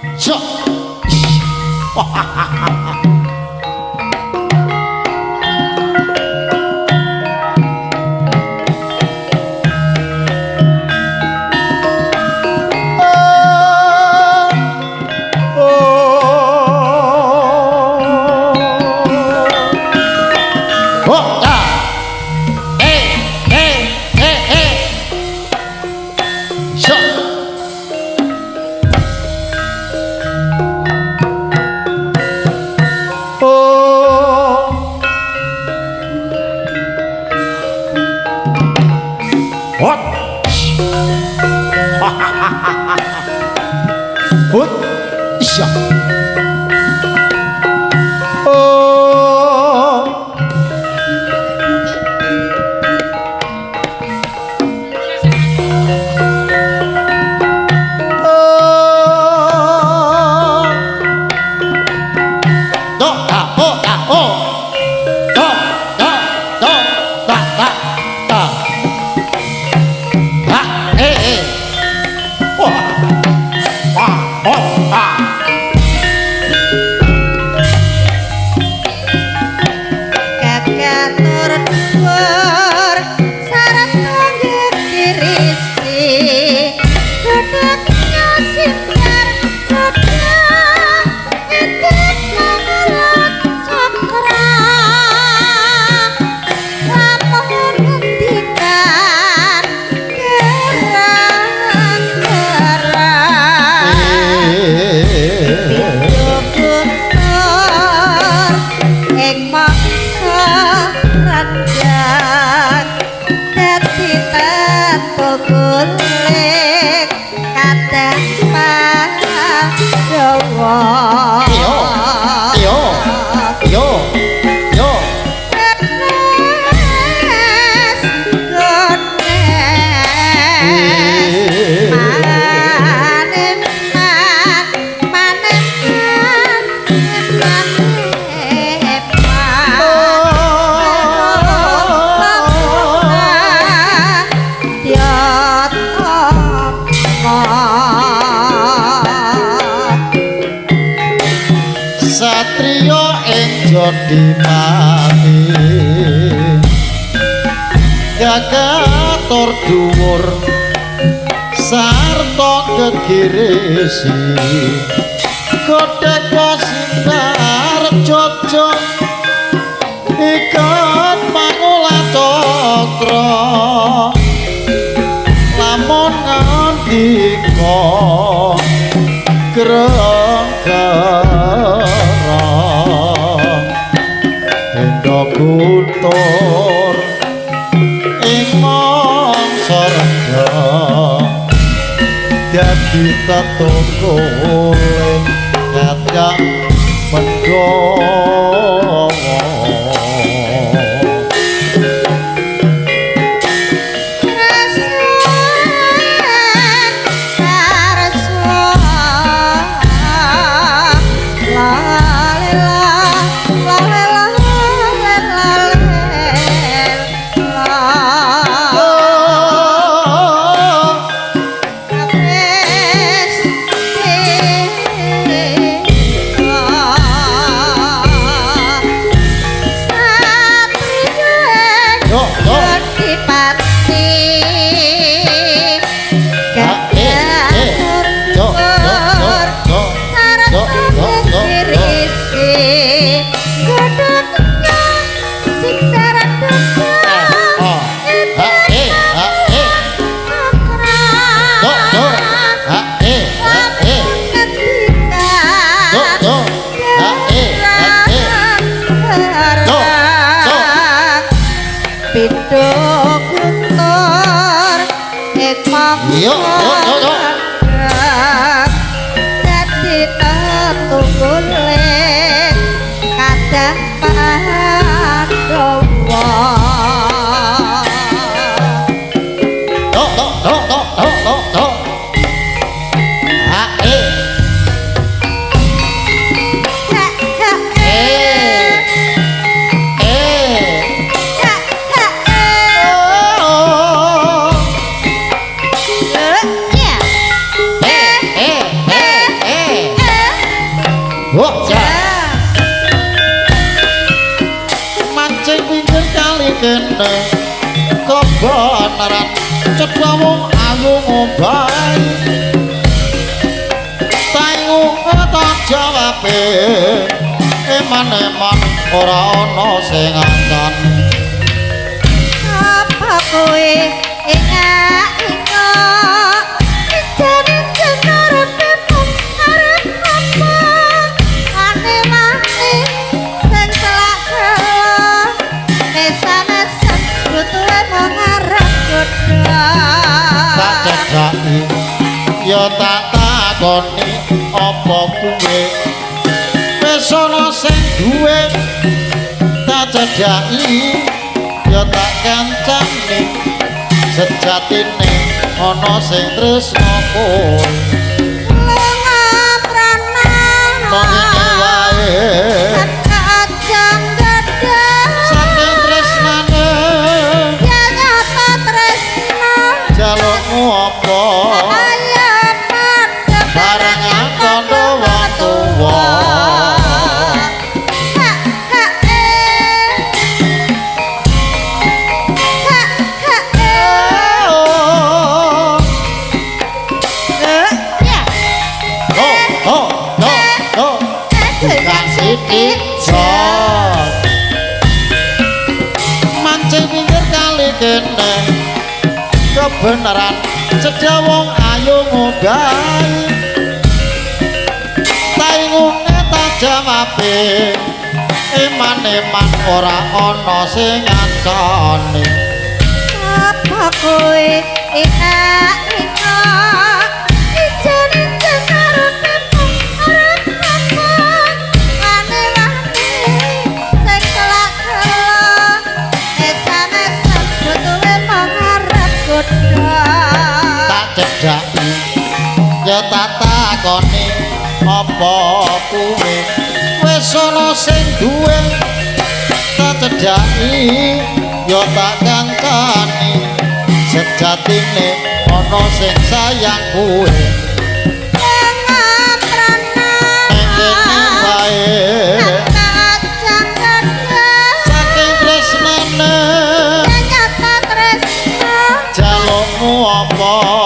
Sok. Oh, ah. Eh, eh, eh, eh. Sok. Oh. Hot. Hot. Isya. Oh. Oh. Do, ta, o, ta, o. Do, do, do, ta, ta, ta. Ha, e, e. Wah. Wah, oh, ah. Kakatur dhuwur sarta ngekirisi godhongnya sinar godhong etek mangalat cakra lamun ngendikan gerang gerang Guntur ing mangsa rendang dadi tetukuling kadang Pandhawa. Yo, yo, yo, yo. Ganes, ganes, maneman, maneman, maneman. Satriya ing Jodipati gagatur dhuwur sarta gegirisi godheka simbar jojo ikat mangula cakra lamun ngendika greng tenda guntur ing mangsa rendhang dadi tetukuling kadang Pandhawa. Yo, yo. Ha, eh, eh. Yo, yo, yo, yo. Yo, yo, yo, yo. Ah, ha, eh, ha, eh. Yo, yo. Ha, eh, ha, eh. Yo, yo. Ha, eh, ha, eh. Yo, yo. Pindho guntur ing Yo, yo, yo, yo. Dadi tetungguling kadang Pandhawa. Do, do, do, do, do, do, do. Ha, eh. Ha, ha, Eh. Eh. ha, ha, eh. Oh. Eh, ya. Eh, eh, eh, eh. Wah, ya. Mancing pinggir kali kene kebenaran cedha wong ayu ngombahi taingu tak jawabe eman-eman ora ana sing ngancani. Apa kowe ingak-ingak ijen-ijen arepe mung arep apa ane-ane sing selak-selak mesam-mesem butuhe mung arep godha. Tak cedhaki ya tak takoni apa kuwe wis ana sing duwe, tak cedhaki ya tak kancani sejatine ana sing tresna kowe. Lunga prana Nang ngene wae kacang gadah saking tresnane ya nyata tresna jalukmu apa ayo padha bareng kandha wong tuwa. Ha ha eh ha ha eh. Oh, Eh, ya. oh, oh, oh, oh. Bukan sithik jot. Mancing pinggir kali kene kebenaran cedha wong ayu ngombahi taingune tak jawabe eman-eman ora ana sing ngancani. Apa kowe ingak-ingak ijen-ijen arepe mung arep apa ane-ane sing selak-selak mesam-mesem butuhe mung arep godha. Tak cedhaki ya tak takoni apa kuwe wis ana sing duwe, tak cedhaki ya tak kancani sejatine ana sing sayang kuwe. Lenga prana Ning kene wae kacang gadah saking tresnane nyata tresna jalukmu apa.